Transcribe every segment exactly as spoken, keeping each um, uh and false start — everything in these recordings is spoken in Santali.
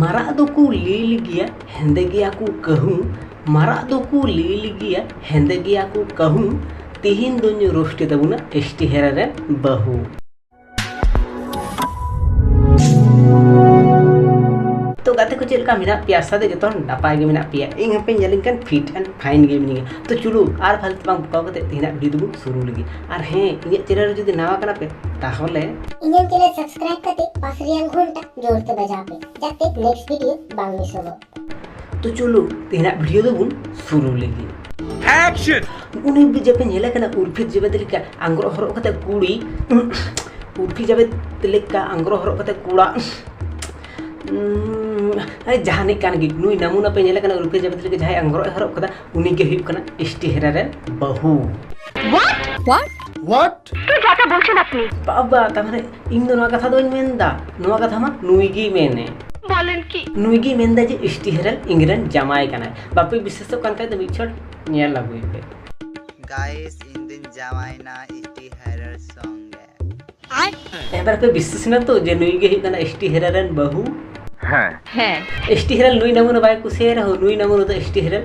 ᱢᱟᱨᱟᱜ ᱫᱚᱠᱚ ᱞᱤᱞ ᱜᱮᱭᱟ, ᱦᱮᱸᱫᱮ ᱜᱮᱭᱟ ᱠᱚ ᱠᱟᱹᱦᱩ᱾ ᱢᱟᱨᱟᱜ ᱫᱚᱠᱚ ᱞᱤᱞ ᱜᱮᱭᱟ, ᱦᱮᱸᱫᱮ ᱜᱮᱭᱟ ᱠᱚ ᱠᱟᱹᱦᱩ᱾ ᱛᱤᱦᱤᱧ ᱫᱚᱧ ᱨᱳᱥᱴ ᱛᱟᱵᱚᱱᱟ ᱮᱥ ᱴᱤ ᱦᱮᱨᱟ ᱨᱮᱱ ᱵᱟᱹᱦᱩ᱾ ᱛᱚ ᱜᱟᱛᱮ ᱠᱚ, ᱪᱮᱫ ᱞᱮᱠᱟ ᱢᱮᱱᱟᱜ ᱯᱮᱭᱟ? ᱟᱥᱟ ᱫᱚ ᱡᱚᱛᱚ ᱦᱚᱲ ᱱᱟᱯᱟᱭ ᱜᱮ ᱢᱮᱱᱟᱜ ᱯᱮᱭᱟ᱾ ᱤᱧ ᱦᱚᱸᱯᱮ ᱧᱮᱞᱤᱧ ᱠᱟᱱ fit and fine ᱜᱮ ᱢᱤᱱᱟᱹᱧᱟ᱾ ᱛᱚ ᱪᱚᱞᱚ, ᱟᱨ ᱯᱷᱟᱞᱛᱩ ᱵᱟᱝ ᱵᱚᱠᱟᱣ ᱠᱟᱛᱮ ᱛᱮᱦᱮᱧᱟᱜ ᱵᱷᱤᱰᱤᱭᱳ ᱫᱚᱵᱚᱱ ᱥᱩᱨᱩ ᱞᱮᱜᱮ᱾ ᱟᱨ ᱦᱮᱸ, ᱤᱧᱟᱹᱜ ᱪᱮᱱᱮᱞ ᱨᱮ ᱡᱩᱫᱤ ᱱᱟᱣᱟ ᱠᱟᱱᱟ ᱯᱮ, ᱛᱟᱦᱚᱞᱮ ᱤᱧᱟᱹᱜ ᱪᱮᱱᱮᱞ ᱥᱟᱵᱥᱠᱨᱟᱭᱤᱵ ᱠᱟᱛᱮ ᱯᱟᱥ ᱨᱮᱭᱟᱜ ᱜᱷᱚᱱᱴᱟ ᱡᱳᱨ ᱛᱮ ᱵᱟᱡᱟᱣ ᱯᱮ, ᱡᱟᱛᱮ ᱱᱮᱠᱥᱴ ᱵᱷᱤᱰᱤᱭᱳ ᱵᱟᱝ ᱢᱤᱥᱚᱜᱚᱜ᱾ ᱛᱚ ᱪᱚᱞᱚ, ᱛᱮᱦᱮᱧᱟᱜ ᱵᱷᱤᱰᱤᱭᱳ ᱫᱚᱵᱚᱱ ᱥᱩᱨᱩ ᱞᱮᱜᱮ᱾ ᱩᱱᱤ ᱡᱮᱯᱮ ᱧᱮᱞᱮ ᱠᱟᱱᱟ ᱩᱨᱯᱷᱤᱛ ᱡᱮᱵᱮᱫ ᱞᱮᱠᱟ ᱟᱝᱜᱽᱨᱚᱵ ᱦᱚᱨᱚᱜ ᱠᱟᱛᱮ ᱠᱩᱲᱤ, ᱩᱨᱯᱷᱤ ᱡᱮᱵᱮᱫ ᱞᱮᱠᱟ ᱟᱝᱜᱽᱨᱚᱵ ᱦᱚᱨᱚᱜ ᱠᱟᱛᱮ ᱠᱚᱲᱟ, ᱩᱸ, ᱟᱨ ᱡᱟᱦᱟᱱᱤᱡ ᱠᱟᱱ ᱜᱮ, ᱱᱩᱭ ᱱᱟᱢᱩᱱᱟ ᱯᱮ ᱧᱮᱞᱮ ᱠᱟᱱᱟ ᱩᱨᱯᱷᱤ ᱡᱮᱵᱮᱫ ᱞᱮᱠᱟ ᱡᱟᱦᱟᱸᱭ ᱟᱝᱜᱽᱨᱚᱵ ᱮ ᱦᱚᱨᱚᱜ ᱠᱟᱫᱟ, ᱩᱱᱤ ᱜᱮ ᱦᱩᱭᱩᱜ ᱠᱟᱱᱟ ᱮᱥ ᱴᱤ ᱦᱮᱨᱟ ᱨᱮᱱ ᱵᱟᱹᱦᱩ᱾ What? What? ᱵᱟᱵᱟ, ᱛᱟᱨ ᱢᱟᱱᱮ ᱤᱧ ᱫᱚ ᱱᱚᱣᱟ ᱠᱟᱛᱷᱟ ᱫᱚ ᱵᱟᱹᱧ ᱢᱮᱱ ᱮᱫᱟ, ᱱᱚᱣᱟ ᱠᱟᱛᱷᱟ ᱢᱟ ᱱᱩᱭ ᱜᱮᱭ ᱢᱮᱱᱮ᱾ বলেন কি? ᱱᱩᱭ ᱜᱮᱭ ᱢᱮᱱ ᱮᱫᱟ ᱡᱮ ᱮᱥ ᱴᱤ ᱦᱮᱨᱟ ᱤᱧ ᱨᱮᱱ ᱡᱟᱢᱟᱭ ᱠᱟᱱᱟᱭ᱾ ᱵᱟᱯᱮ ᱵᱤᱥᱥᱟᱹᱥᱚᱜ ᱠᱟᱱ ᱠᱷᱟᱡ ᱫᱚ ᱢᱤᱫ ᱪᱷᱚᱴ ᱧᱮᱞ ᱟᱹᱜᱩᱭ ᱯᱮ᱾ Guys, ᱤᱧ ᱫᱩᱧ ᱡᱟᱶᱟᱭᱮᱱᱟ ᱮᱥ ᱴᱤ ᱦᱮᱨᱟ ᱥᱚᱸᱜᱮ᱾ ᱮᱵᱟᱨ ᱯᱮ ᱵᱤᱥᱥᱟᱹᱥ ᱮᱱᱟ ᱛᱚ ᱡᱮ ᱱᱩᱭ ᱜᱮ ᱦᱩᱭᱩᱜ ᱠᱟᱱᱟ ᱮᱥ ᱴᱤ ᱦᱮᱨᱟ ᱨᱮᱱ ᱵᱟᱹᱦᱩ? ᱦᱮᱸ᱾ হ্যাঁ। ᱮᱥ ᱴᱤ ᱦᱮᱨᱟ ᱱᱩᱭ ᱱᱟᱢᱩᱱᱟ ᱵᱟᱭ ᱠᱩᱥᱤᱭᱟᱭ ᱨᱮᱦᱚᱸ, ᱱᱩᱭ ᱱᱟᱢᱩᱱᱟ ᱫᱚ ᱮᱥ ᱴᱤ ᱦᱮᱨᱟ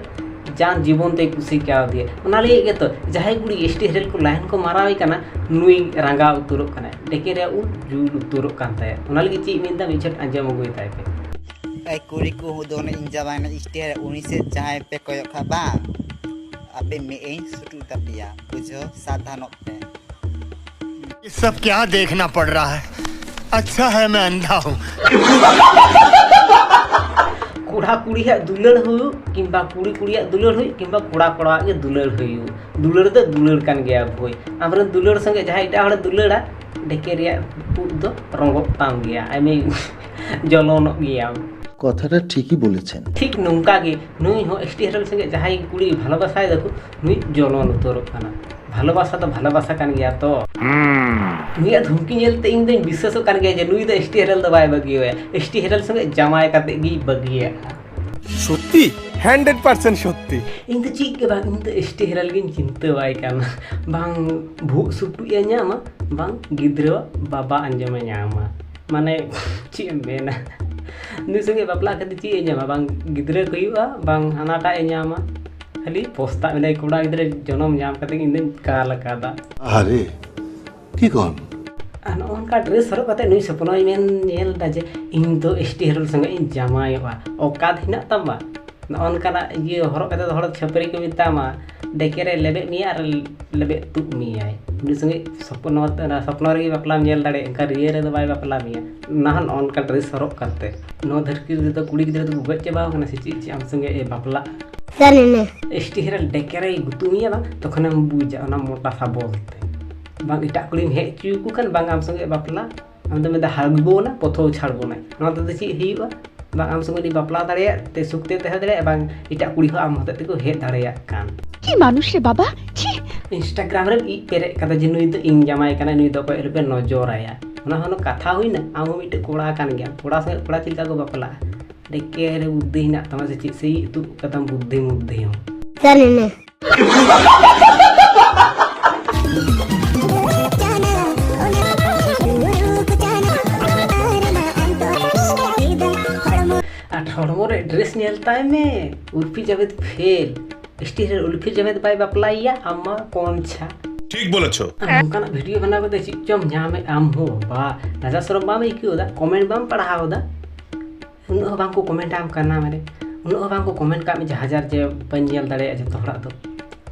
ᱡᱟᱱ ᱡᱤᱵᱚᱱ ᱛᱮᱭ ᱠᱩᱥᱤ ᱠᱟᱣᱫᱮᱭᱟ᱾ ᱚᱱᱟ ᱞᱟᱹᱜᱤᱫ ᱜᱮᱛᱚ ᱡᱟᱦᱟᱸᱭ ᱠᱩᱲᱤ ᱮᱥ ᱴᱤ ᱦᱮᱨᱟ ᱠᱚ ᱞᱟᱭᱤᱱ ᱠᱚ ᱢᱟᱨᱟᱣᱮ ᱠᱟᱱᱟ, ᱱᱩᱭ ᱨᱟᱸᱜᱟᱣ ᱩᱛᱟᱹᱨᱚᱜ ᱠᱟᱱᱟᱭ, ᱰᱮᱠᱮ ᱨᱮᱭᱟᱜ ᱩᱞ ᱡᱩᱞ ᱩᱛᱟᱹᱨᱚᱜ ᱠᱟᱱ ᱛᱟᱭᱟ᱾ ᱚᱱᱟ ᱞᱟᱹᱜᱤᱫ ᱪᱮᱫ ᱢᱮᱱᱫᱟ, ᱢᱤᱫ ᱪᱷᱚᱴ ᱟᱸᱡᱚᱢ ᱟᱹᱜᱩᱭ ᱛᱟᱭ ᱯᱮ᱾ ᱮᱭ ᱠᱩᱲᱤ ᱠᱚ, ᱫᱚ ᱤᱧ ᱡᱟᱶᱟᱭᱮᱱᱟ ᱮᱥ ᱴᱤ ᱦᱮᱨᱟ, ᱩᱱᱤ ᱥᱮᱫ ᱡᱟᱦᱟᱸᱭ ᱯᱮ ᱠᱚᱭᱚᱜ ᱠᱷᱟᱱ ᱵᱟᱝ, ᱟᱯᱮ ᱢᱮᱫ ᱤᱧ ᱥᱩᱴᱩᱡ ᱛᱟᱯᱮᱭᱟ, ᱵᱩᱡᱷᱟᱹᱣ, ᱥᱟᱵᱫᱷᱟᱱᱚᱜ ᱯᱮ᱾ ये सब क्या देखना पड़ रहा है? अच्छा है मैं अंधा हूँ। ᱠᱚᱲᱟ ᱠᱩᱲᱤᱭᱟᱜ ᱫᱩᱞᱟᱹᱲ ᱦᱩᱭᱩᱜ ᱠᱤᱝᱵᱟ ᱠᱩᱲᱤ ᱠᱩᱲᱤᱭᱟᱜ ᱫᱩᱞᱟᱹᱲ ᱦᱩᱭᱩᱜ ᱠᱤᱝᱵᱟ ᱠᱚᱲᱟ ᱠᱚᱲᱟᱣᱟᱜ ᱜᱮ ᱫᱩᱞᱟᱹᱲ ᱦᱩᱭᱩᱜ, ᱫᱩᱞᱟᱹᱲ ᱫᱚ ᱫᱩᱞᱟᱹᱲ ᱠᱟᱱ ᱜᱮᱭᱟ ᱵᱷᱳᱭ᱾ ᱟᱢᱨᱮᱱ ᱫᱩᱞᱟᱹᱲ ᱥᱚᱸᱜᱮ ᱡᱟᱦᱟᱸᱭ ᱮᱴᱟᱜ ᱦᱚᱲᱮ ᱫᱩᱞᱟᱹᱲᱟ, ᱰᱷᱮᱠᱮ ᱨᱮᱭᱟᱜ ᱩᱵ ᱫᱚ ᱨᱚᱸᱜᱚᱜ ᱛᱟᱢ ᱜᱮᱭᱟ, I mean ᱡᱚᱞᱚᱱᱚᱜ ᱜᱮᱭᱟᱢ᱾ কথাটা ঠিকই বলেছেন। ᱴᱷᱤᱠ ᱱᱚᱝᱠᱟ ᱜᱮ ᱱᱩᱭ ᱦᱚᱸ ᱮᱥ ᱴᱤ ᱦᱮᱨᱟ ᱥᱚᱸᱜᱮ ᱡᱟᱦᱟᱸᱭ ᱠᱩᱲᱤ ᱵᱷᱟᱞᱚᱵᱟᱥᱟᱭ ᱫᱟᱠᱚ, ᱱᱩᱭ ᱡᱚᱞᱚᱱ ᱩᱛᱟᱹᱨᱚᱜ ᱠᱟᱱᱟ᱾ ᱵᱷᱟᱞᱚᱵᱟᱥᱟ ᱫᱚ ᱵᱷᱟᱞᱚᱵᱟᱥᱟ ᱠᱟᱱ ᱜᱮᱭᱟ ᱛᱚ᱾ ᱱᱩᱭᱟᱜ ᱫᱷᱩᱢᱠᱤ ᱧᱮᱞᱛᱮ ᱤᱧ ᱫᱚᱧ ᱵᱤᱥᱥᱟᱹᱥᱚᱜ ᱠᱟᱱ ᱜᱮᱭᱟ ᱡᱮ ᱱᱩᱭ ᱫᱚ ᱮᱥ ᱴᱤ ᱦᱮᱨᱟ ᱫᱚ ᱵᱟᱭ ᱵᱟᱹᱜᱤᱭᱟᱭᱟ, ᱮᱥ ᱴᱤ ᱦᱮᱨᱟ ᱥᱚᱸᱜᱮ ᱡᱟᱶᱟᱭ ᱠᱟᱛᱮ ᱜᱮᱭ ᱵᱟᱹᱜᱤᱭᱟᱜᱼᱟ᱾ সত্যি? হান্ড্রেড পার্সেন্ট সত্যি। ᱤᱧ ᱫᱚ ᱪᱮᱫ ᱜᱮ ᱵᱟᱝ, ᱤᱧ ᱫᱚ ᱮᱥ ᱴᱤ ᱦᱮᱨᱟ ᱞᱟᱹᱜᱤᱫ ᱤᱧ ᱪᱤᱱᱛᱟᱹᱣᱟᱭ ᱠᱟᱱᱟ᱾ ᱵᱟᱝ ᱵᱷᱩᱜ ᱥᱩᱴᱩᱡ ᱮ ᱧᱟᱢᱟ, ᱵᱟᱝ ᱜᱤᱫᱽᱨᱟᱹᱣᱟᱜ ᱵᱟᱵᱟ ᱟᱸᱡᱚᱢᱮ ᱧᱟᱢᱟ᱾ ᱢᱟᱱᱮ ᱪᱮᱫ ᱮᱢ ᱢᱮᱱᱟ, ᱱᱩᱭ ᱥᱚᱸᱜᱮ ᱵᱟᱯᱞᱟ ᱠᱟᱛᱮ ᱪᱮᱫ ᱮ ᱧᱟᱢᱟ? ᱵᱟᱝ ᱜᱤᱫᱽᱨᱟᱹ ᱠᱚ ᱦᱩᱭᱩᱜᱼᱟ, ᱵᱟᱝ ᱦᱟᱱᱟᱴᱟᱜ ᱮ ᱧᱟᱢᱟ᱾ ᱠᱷᱟᱹᱞᱤ ᱯᱚᱥᱛᱟᱜ ᱢᱮᱱᱟᱭ, ᱠᱚᱲᱟ ᱜᱤᱫᱽᱨᱟᱹ ᱡᱚᱱᱚᱢ ᱧᱟᱢ ᱠᱟᱛᱮ ᱤᱧ ᱫᱚᱧ ᱠᱟᱞ ᱟᱠᱟᱫᱟ᱾ ᱟᱨᱮ, ᱠᱤ ᱠᱚᱱ? ᱟᱨ ᱱᱚᱜᱼᱚ ᱱᱚᱝᱠᱟ ᱰᱨᱮᱥ ᱦᱚᱨᱚᱜ ᱠᱟᱛᱮ ᱱᱩᱭ ᱥᱚᱯᱱᱚᱭ ᱢᱮᱱ ᱧᱮᱞ ᱮᱫᱟ ᱡᱮ ᱤᱧ ᱫᱚ ᱮᱥ ᱴᱤ ᱦᱮᱨᱮᱞ ᱥᱚᱸᱜᱮ ᱤᱧ ᱡᱟᱶᱟᱭᱚᱜᱼᱟ᱾ ᱚᱠᱟᱛ ᱦᱮᱱᱟᱜ ᱛᱟᱢᱟ? ᱱᱚᱜᱼᱚ ᱱᱚᱝᱠᱟᱱᱟᱜ ᱤᱭᱟᱹ ᱦᱚᱨᱚᱜ ᱠᱟᱛᱮ ᱫᱚ ᱦᱚᱲ ᱪᱷᱟᱹᱯᱨᱤ ᱠᱚ ᱢᱮᱛᱟᱢᱟ, ᱰᱮᱠᱮ ᱨᱮ ᱞᱮᱵᱮᱫ ᱢᱮᱭᱟ ᱟᱨ ᱞᱮᱵᱮᱫ ᱛᱩᱫ ᱢᱮᱭᱟᱭ᱾ ᱩᱱᱤ ᱥᱚᱸᱜᱮ ᱥᱚᱯᱱᱚ, ᱚᱱᱟ ᱥᱚᱯᱱᱚ ᱨᱮᱜᱮ ᱵᱟᱯᱞᱟᱢ ᱧᱮᱞ ᱫᱟᱲᱮᱭᱟᱜᱼᱟ, ᱚᱱᱠᱟ ᱨᱤᱭᱮᱞ ᱨᱮᱫᱚ ᱵᱟᱭ ᱵᱟᱯᱞᱟ ᱢᱮᱭᱟ᱾ ᱱᱟᱦᱟᱜ ᱱᱚᱜᱼᱚ ᱱᱚᱝᱠᱟ ᱰᱨᱮᱥ ᱦᱚᱨᱚᱜ ᱠᱟᱛᱮ᱾ ᱱᱚᱣᱟ ᱫᱷᱟᱹᱨᱛᱤ ᱨᱮᱫᱚ ᱠᱩᱲᱤ ᱜᱤᱫᱽᱨᱟᱹ ᱫᱚᱠᱚ ᱜᱚᱡ ᱪᱟᱵᱟᱣ ᱠᱟᱱᱟ ᱥᱮ ᱪᱮᱫ, ᱪᱮᱫ ᱟᱢ ᱥᱚᱸᱜᱮ ᱮ ᱵᱟᱯᱞᱟᱜᱼᱟ? ᱮᱥ ᱴᱤ ᱦᱮᱨᱮᱞ ᱰᱮᱠᱮ ᱨᱮᱭ ᱜᱩᱛᱩ ᱢᱮᱭᱟ ᱵᱟᱝ, ᱛᱚᱠᱷᱚᱱᱮᱢ ᱵᱩᱡᱟ ᱚᱱᱟ ᱢᱚᱴᱟ ᱥᱟᱵᱚᱞ ᱛᱮ᱾ ᱵᱟᱝ ᱮᱴᱟᱜ ᱠᱩᱲᱤᱢ ᱦᱮᱡ ᱦᱚᱪᱚ ᱟᱠᱚ ᱠᱷᱟᱱ, ᱵᱟᱝ ᱟᱢ ᱥᱚᱸᱜᱮ ᱵᱟᱯᱞᱟ, ᱟᱢ ᱫᱚ ᱢᱮᱱᱫᱟ ᱦᱟᱜᱵᱚ ᱱᱟ ᱯᱚᱛᱷᱚᱣ ᱪᱷᱟᱲᱵᱚ ᱱᱟ᱾ ᱱᱚᱣᱟ ᱛᱮᱫᱚ ᱪᱮᱫ ᱦᱩᱭᱩᱜᱼᱟ? ᱵᱟᱝ ᱟᱢ ᱥᱚᱸᱜᱮ ᱩᱱᱤ ᱵᱟᱯᱞᱟ ᱫᱟᱲᱮᱭᱟᱜ ᱛᱮ ᱥᱩᱠ ᱛᱮ ᱛᱟᱦᱮᱸ ᱫᱟᱲᱮᱭᱟᱜᱼᱟ, ᱵᱟᱝ ᱮᱴᱟᱜ ᱠᱩᱲᱤ ᱦᱚᱸ ᱟᱢ ᱦᱚᱛᱮᱡ ᱛᱮᱠᱚ ᱦᱮᱡ ᱫᱟᱲᱮᱭᱟᱜ ᱠᱟᱱ᱾ ᱪᱮᱫ ᱢᱟᱱᱩᱥ ᱨᱮ ᱵᱟᱵᱟ, ᱪᱷᱤ! ᱤᱱᱥᱴᱟᱜᱨᱟᱢ ᱨᱮᱢ ᱤᱡ ᱯᱮᱨᱮᱡ ᱠᱟᱫᱟ ᱡᱮ ᱱᱩᱭ ᱫᱚ ᱤᱧ ᱡᱟᱢᱟᱭ ᱠᱟᱱᱟᱭ, ᱱᱩᱭ ᱫᱚ ᱚᱠᱚᱭ ᱟᱞᱚᱯᱮ ᱱᱚᱡᱚᱨᱟᱭᱟ᱾ ᱚᱱᱟ ᱦᱚᱸ ᱠᱟᱛᱷᱟ ᱦᱩᱭᱱᱟ, ᱟᱢ ᱦᱚᱸ ᱢᱤᱫᱴᱮᱡ ᱠᱚᱲᱟ ᱠᱟᱱ ᱜᱮᱭᱟᱢ, ᱠᱚᱲᱟ ᱥᱚᱸᱜᱮ ᱠᱚᱲᱟ ᱪᱮᱫ ᱞᱮᱠᱟ ᱠᱚ ᱵᱟᱯᱞᱟᱜᱼᱟ? ᱰᱮᱠᱮ ᱨᱮ ᱵᱩᱫᱽᱫᱷᱤ ᱦᱮᱱᱟᱜ ᱛᱟᱢᱟ ᱥᱮ ᱪᱮᱫ, ᱥᱮ ᱤᱡ ᱩᱛᱩᱫ ᱠᱟᱫᱟᱢ ᱵᱩᱫᱽᱫᱷᱤ ᱢᱩᱫᱽᱫᱷᱤ ᱦᱚᱸ? ᱟᱨ ᱦᱚᱲᱢᱚ ᱨᱮ ᱰᱨᱮᱥ ᱧᱮᱞ ᱛᱟᱭ ᱢᱮ, ᱩᱨᱯᱷᱤ ᱡᱟᱵᱮᱫ ᱯᱷᱮᱞ᱾ ᱮᱥ ᱴᱤ ᱨᱮ ᱩᱨᱯᱷᱤ ᱡᱟᱵᱮᱫ ᱵᱟᱭ ᱵᱟᱯᱞᱟᱭᱮᱭᱟ, ᱟᱢ ᱢᱟ ᱠᱚᱱᱪᱷᱟ᱾ ᱴᱷᱤᱠ ᱵᱚᱞᱮᱪᱷᱚ᱾ ᱟᱨ ᱱᱚᱝᱠᱟᱱᱟᱜ ᱵᱷᱤᱰᱤᱭᱳ ᱵᱮᱱᱟᱣ ᱠᱟᱛᱮ ᱪᱮᱫ ᱪᱚᱢ ᱧᱟᱢᱮᱫ ᱟᱢ ᱦᱚᱸ? ᱵᱟ, ᱞᱟᱡᱟ ᱥᱚᱨᱚᱢ ᱵᱟᱢ ᱟᱹᱭᱠᱟᱹᱣ ᱮᱫᱟ? ᱠᱚᱢᱮᱱᱴ ᱵᱟᱢ ᱯᱟᱲᱦᱟᱣ ᱮᱫᱟ? ᱩᱱᱟᱹᱜ ᱦᱚᱸ ᱵᱟᱝ ᱠᱚ ᱠᱚᱢᱮᱱᱴ ᱟᱢ ᱠᱟᱱᱟ, ᱢᱟᱱᱮ ᱩᱱᱟᱹᱜ ᱦᱚᱸ ᱵᱟᱝ ᱠᱚ ᱠᱚᱢᱮᱱᱴ ᱠᱟᱜ ᱢᱮ ᱡᱮ ᱦᱟᱡᱟᱨ ᱡᱮ ᱵᱟᱹᱧ ᱧᱮᱞ ᱫᱟᱲᱮᱭᱟᱜᱼᱟ ᱡᱚᱛᱚ ᱦᱚᱲᱟᱜ ᱫᱚ᱾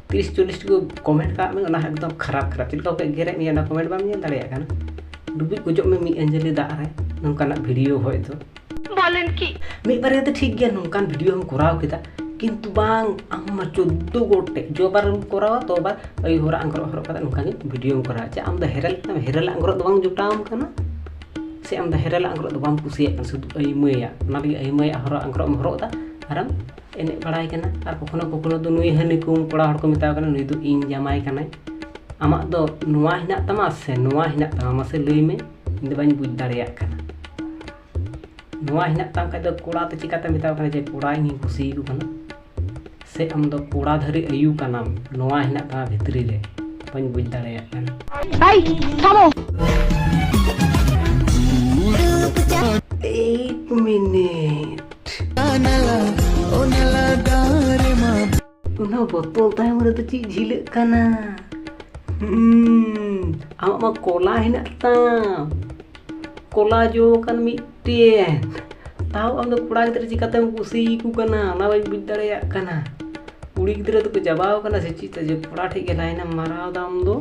ᱛᱤᱨᱤᱥ ᱪᱚᱞᱞᱤᱥ ᱴᱤ ᱠᱚ ᱠᱚᱢᱮᱱᱴ ᱠᱟᱜ ᱢᱮ, ᱚᱱᱟ ᱦᱚᱸ ᱮᱠᱫᱚᱢ ᱠᱷᱟᱨᱟᱯ ᱠᱷᱟᱨᱟᱯ᱾ ᱪᱮᱫ ᱞᱮᱠᱟ ᱠᱚ ᱮᱜᱮᱨᱮᱫ ᱢᱮᱭᱟ, ᱚᱱᱟ ᱠᱚᱢᱮᱱᱴ ᱵᱟᱢ ᱧᱮᱞ ᱫᱟᱲᱮᱭᱟᱜ ᱠᱟᱱᱟ? ᱰᱩᱵᱩᱡ ᱜᱚᱡᱚᱜ ᱢᱮ ᱢᱤᱫ ᱟᱧᱡᱚᱞᱤ ᱫᱟᱜ ᱨᱮ, ᱱᱚᱝᱠᱟᱱᱟᱜ ᱵᱷᱤᱰᱤᱭᱳ ᱦᱚᱭ ᱫᱚ᱾ ᱵᱚᱞᱮᱱ ᱠᱤ? ᱢᱤᱫ ᱵᱟᱨᱭᱟ ᱫᱚ ᱴᱷᱤᱠ ᱜᱮᱭᱟ, ᱱᱚᱝᱠᱟᱱ ᱵᱷᱤᱰᱤᱭᱳ ᱦᱚᱸᱢ ᱠᱚᱨᱟᱣ ᱠᱮᱫᱟ, ᱠᱤᱱᱛᱩ ᱵᱟᱝ, ᱟᱢ ᱢᱟ ᱪᱳᱫᱫᱳ ᱜᱚᱴᱮᱡ, ᱡᱚ ᱵᱟᱨ ᱮᱢ ᱠᱚᱨᱟᱣᱟ ᱛᱚ ᱵᱟᱨ ᱟᱹᱭᱩ ᱦᱚᱲᱟᱜ ᱟᱝᱨᱚᱜ ᱦᱚᱨᱚᱜ ᱠᱟᱛᱮ ᱱᱚᱝᱠᱟ ᱜᱮ ᱵᱷᱤᱰᱤᱭᱳᱢ ᱠᱚᱨᱟᱣᱟ᱾ ᱪᱮᱫ ᱟᱢ ᱫᱚ ᱦᱮᱨᱮᱞ ᱠᱟᱱᱟᱢ? ᱦᱮᱨᱮᱞᱟᱜ ᱟᱝᱨᱚᱜ ᱫᱚ ᱵᱟᱝ ᱡᱚᱴᱟᱣ ᱟᱢ ᱠᱟᱱᱟ? ᱥᱮ ᱟᱢ ᱫᱚ ᱦᱮᱨᱮᱞᱟᱜ ᱟᱝᱨᱚᱜ ᱫᱚ ᱵᱟᱢ ᱠᱩᱥᱤᱭᱟᱜ ᱠᱟᱱᱟ, ᱥᱩᱫᱷᱩ ᱟᱹᱭᱢᱟᱹᱭᱟᱜ? ᱚᱱᱟ ᱞᱟᱹᱜᱤᱫ ᱟᱹᱭᱢᱟᱹᱭᱟᱜ ᱦᱚᱨᱚᱜ ᱟᱝᱨᱚᱜ ᱮᱢ ᱦᱚᱨᱚᱜ ᱮᱫᱟ ᱟᱨᱮᱢ ᱮᱱᱮᱡ ᱵᱟᱲᱟᱭ ᱠᱟᱱᱟ᱾ ᱟᱨ ᱠᱚᱠᱷᱚᱱᱳ ᱠᱚᱠᱷᱚᱱᱳ ᱫᱚ ᱱᱩᱭ ᱦᱟᱹᱱᱤ ᱠᱚ ᱠᱚᱲᱟ ᱦᱚᱲ ᱠᱚ ᱢᱮᱛᱟᱣ ᱠᱟᱱᱟ, "ᱱᱩᱭ ᱫᱚ ᱤᱧ ᱡᱟᱢᱟᱭ ᱠᱟᱱᱟᱭ, ᱟᱢᱟᱜ ᱫᱚ ᱱᱚᱣᱟ ᱦᱮᱱᱟᱜ ᱛᱟᱢᱟ ᱥᱮ ᱱᱚᱣᱟ ᱦᱮᱱᱟᱜ ᱛᱟᱢᱟ, ᱢᱟᱥᱮ ᱞᱟᱹᱭ ᱢᱮ, ᱤᱧ ᱫᱚ ᱵᱟᱹᱧ ᱵᱩᱡᱽ ᱫᱟᱲᱮᱭᱟᱜ ᱠᱟᱱᱟ᱾" ᱱᱚᱣᱟ ᱦᱮᱱᱟᱜ ᱛᱟᱢ ᱠᱷᱟᱡ ᱫᱚ ᱠᱚᱲᱟ ᱛᱮ ᱪᱤᱠᱟᱛᱮᱢ ᱢᱮᱛᱟᱣ ᱠᱟᱱᱟ ᱡᱮ ᱠᱚᱲᱟ ᱤᱧᱤᱧ ᱠᱩᱥᱤᱭᱟᱠᱚ ᱠᱟᱱᱟ? ᱥᱮ ᱟᱢ ᱫᱚ ᱠᱚᱲᱟ ᱫᱷᱟᱹᱨᱤ ᱟᱹᱭᱩ ᱠᱟᱱᱟᱢ? ᱱᱚᱣᱟ ᱦᱮᱱᱟᱜ ᱛᱟᱢᱟ ᱵᱷᱤᱛᱨᱤ ᱨᱮ, ᱵᱟᱹᱧ ᱵᱩᱡᱽ ᱫᱟᱲᱮᱭᱟᱜ ᱠᱟᱱᱟ᱾ ᱟᱭ, ᱛᱷᱟᱢᱚ! ᱮᱠ ᱢᱤᱱᱤᱴ᱾ ᱚᱱᱟ ᱵᱚᱛᱚᱞ ᱛᱟᱭᱚᱢ ᱨᱮᱫᱚ ᱪᱮᱫ ᱡᱷᱤᱞᱟᱹᱜ ᱠᱟᱱᱟ? ᱦᱩᱸ, ᱟᱢᱟᱜ ᱢᱟ ᱠᱚᱞᱟ ᱦᱮᱱᱟᱜ ᱛᱟᱢ᱾ ᱠᱚᱞᱟ ᱡᱚ ᱠᱟᱱ ᱢᱤᱫᱴᱮᱱ᱾ ᱛᱟᱣ ᱟᱢ ᱫᱚ ᱠᱚᱲᱟ ᱜᱤᱫᱽᱨᱟᱹ ᱪᱤᱠᱟᱹᱛᱮᱢ ᱠᱩᱥᱤᱭᱟᱠᱚ ᱠᱟᱱᱟ, ᱚᱱᱟ ᱵᱟᱹᱧ ᱵᱩᱡᱽ ᱫᱟᱲᱮᱭᱟᱜ ᱠᱟᱱᱟ᱾ ᱠᱩᱲᱤ ᱜᱤᱫᱽᱨᱟᱹ ᱫᱚᱠᱚ ᱪᱟᱵᱟᱣ ᱠᱟᱱᱟ ᱥᱮ ᱪᱮᱫ? ᱡᱮ ᱠᱚᱲᱟ ᱴᱷᱮᱡ ᱜᱮ ᱞᱟᱭᱤᱱᱮᱢ ᱢᱟᱨᱟᱣ ᱫᱟ ᱟᱢ ᱫᱚ?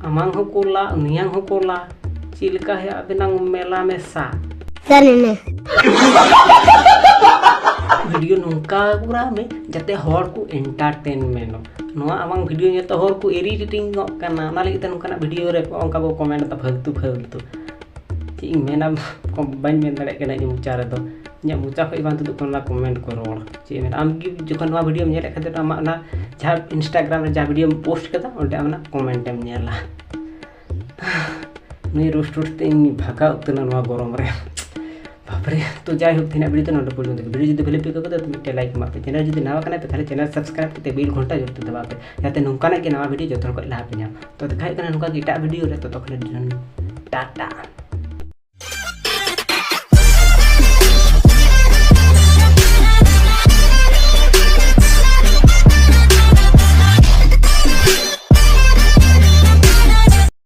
ᱟᱢᱟᱝ ᱦᱚᱸ ᱠᱚᱞᱟ, ᱩᱱᱤᱭᱟᱝ ᱦᱚᱸ ᱠᱚᱞᱟ, ᱪᱮᱫ ᱞᱮᱠᱟ ᱦᱩᱭᱩᱜᱼᱟ ᱟᱵᱮᱱᱟᱝ ᱢᱮᱞᱟ ᱢᱮᱥᱟ? ᱥᱟᱹᱨᱤ ᱢᱮ᱾ ᱵᱷᱤᱰᱤᱭᱳ ᱱᱚᱝᱠᱟ ᱠᱚᱨᱟᱣ ᱢᱮ ᱡᱟᱛᱮ ᱦᱚᱲ ᱠᱚ ᱮᱱᱴᱟᱨᱴᱮᱱᱢᱮᱱᱴᱚᱜ᱾ ᱱᱚᱣᱟ ᱟᱢᱟᱝ ᱵᱷᱤᱰᱤᱭᱳ ᱧᱮᱞᱛᱮ ᱦᱚᱲ ᱠᱚ ᱤᱨᱤᱴᱮᱴᱤᱝ ᱚᱜ ᱠᱟᱱᱟ, ᱚᱱᱟ ᱞᱟᱹᱜᱤᱫ ᱛᱮ ᱱᱚᱝᱠᱟᱱᱟᱜ ᱵᱷᱤᱰᱤᱭᱳ ᱨᱮ ᱚᱱᱠᱟ ᱠᱚ ᱠᱚᱢᱮᱱᱴ ᱮᱫᱟ ᱯᱷᱟᱞᱛᱩ ᱯᱷᱟᱞᱛᱩ᱾ ᱪᱮᱫ ᱤᱧ ᱢᱮᱱᱟ, ᱠᱚ-, ᱵᱟᱹᱧ ᱢᱮᱱ ᱫᱟᱲᱮᱭᱟᱜ ᱠᱟᱱᱟ ᱤᱧᱟᱹᱜ ᱢᱚᱪᱟ ᱨᱮᱫᱚ᱾ ᱤᱧᱟᱹᱜ ᱢᱚᱪᱟ ᱠᱷᱚᱡ ᱵᱟᱝ ᱛᱩᱫᱩᱜ ᱠᱟᱱᱟ ᱚᱱᱟ ᱠᱚᱢᱮᱱᱴ ᱠᱚ ᱨᱚᱲ᱾ ᱪᱮᱫ ᱤᱧ ᱢᱮᱱᱟ, ᱟᱢ ᱜᱮ ᱡᱚᱠᱷᱚᱱ ᱱᱚᱣᱟ ᱵᱷᱤᱰᱤᱭᱳᱢ ᱧᱮᱞᱮᱫ ᱠᱷᱟᱱ ᱫᱚ ᱟᱢᱟᱜ ᱚᱱᱟ ᱡᱟᱦᱟᱸ ᱤᱱᱥᱴᱟᱜᱨᱟᱢ ᱨᱮ ᱡᱟᱦᱟᱸ ᱵᱷᱤᱰᱤᱭᱳᱢ ᱯᱳᱥᱴ ᱠᱟᱫᱟ, ᱚᱸᱰᱮ ᱟᱢ ᱚᱱᱟ ᱠᱚᱢᱮᱱᱴ ᱮᱢ ᱧᱮᱞᱟ᱾ ᱱᱩᱭ ᱨᱳᱥᱴ ᱨᱳᱥᱴ ᱛᱮ ᱤᱧ ᱵᱷᱟᱜᱟᱣ ᱩᱛᱟᱹᱨ ᱮᱱᱟ ᱱᱚᱣᱟ ᱜᱚᱨᱚᱢ ᱨᱮ᱾ ᱵᱟᱯᱨᱮ, ᱛᱚ ᱡᱟᱭᱦᱳᱠ, ᱛᱮᱦᱮᱧᱟᱜ ᱵᱷᱤᱰᱤᱭᱳ ᱫᱚ ᱱᱚᱰᱮ ᱯᱚᱨᱡᱚᱱᱛᱚ ᱜᱮ᱾ ᱵᱷᱤᱰᱤᱭᱳ ᱡᱩᱫᱤ ᱵᱷᱟᱞᱮ ᱯᱮ ᱟᱹᱭᱠᱟᱹᱣ ᱠᱮᱫᱟ, ᱛᱚ ᱢᱤᱫᱴᱮᱱ ᱞᱟᱭᱤᱠ ᱮᱢᱟᱜ ᱯᱮ᱾ ᱪᱮᱱᱮᱞ ᱡᱩᱫᱤ ᱱᱟᱣᱟ ᱠᱟᱱᱟ ᱯᱮ, ᱛᱟᱦᱞᱮ ᱪᱮᱱᱮᱞ ᱥᱟᱵᱥᱠᱨᱟᱭᱤᱵ ᱠᱟᱛᱮ ᱵᱮᱞ ᱜᱷᱚᱱᱴᱟ ᱡᱚᱛᱚ ᱫᱟᱵᱟᱣ ᱯᱮ, ᱡᱟᱛᱮ ᱱᱚᱝᱠᱟᱱᱟᱜ ᱜᱮ ᱱᱟᱣᱟ ᱵᱷᱤᱰᱤᱭᱳ ᱡᱚᱛᱚ ᱦᱚᱲ ᱠᱷᱚᱱ ᱞᱟᱦᱟ ᱯᱮ ᱧᱟᱢ᱾ ᱛᱚ ᱫᱮᱠᱷᱟ ᱦᱩᱭᱩᱜ ᱠᱟᱱᱟ ᱱᱚᱝᱠᱟ ᱜᱮ ᱮᱴᱟᱜ ᱵᱷᱤᱰᱤᱭᱳ ᱨᱮ, ᱛᱚᱛᱚᱠᱷᱚᱱ ᱴᱟᱴᱟ᱾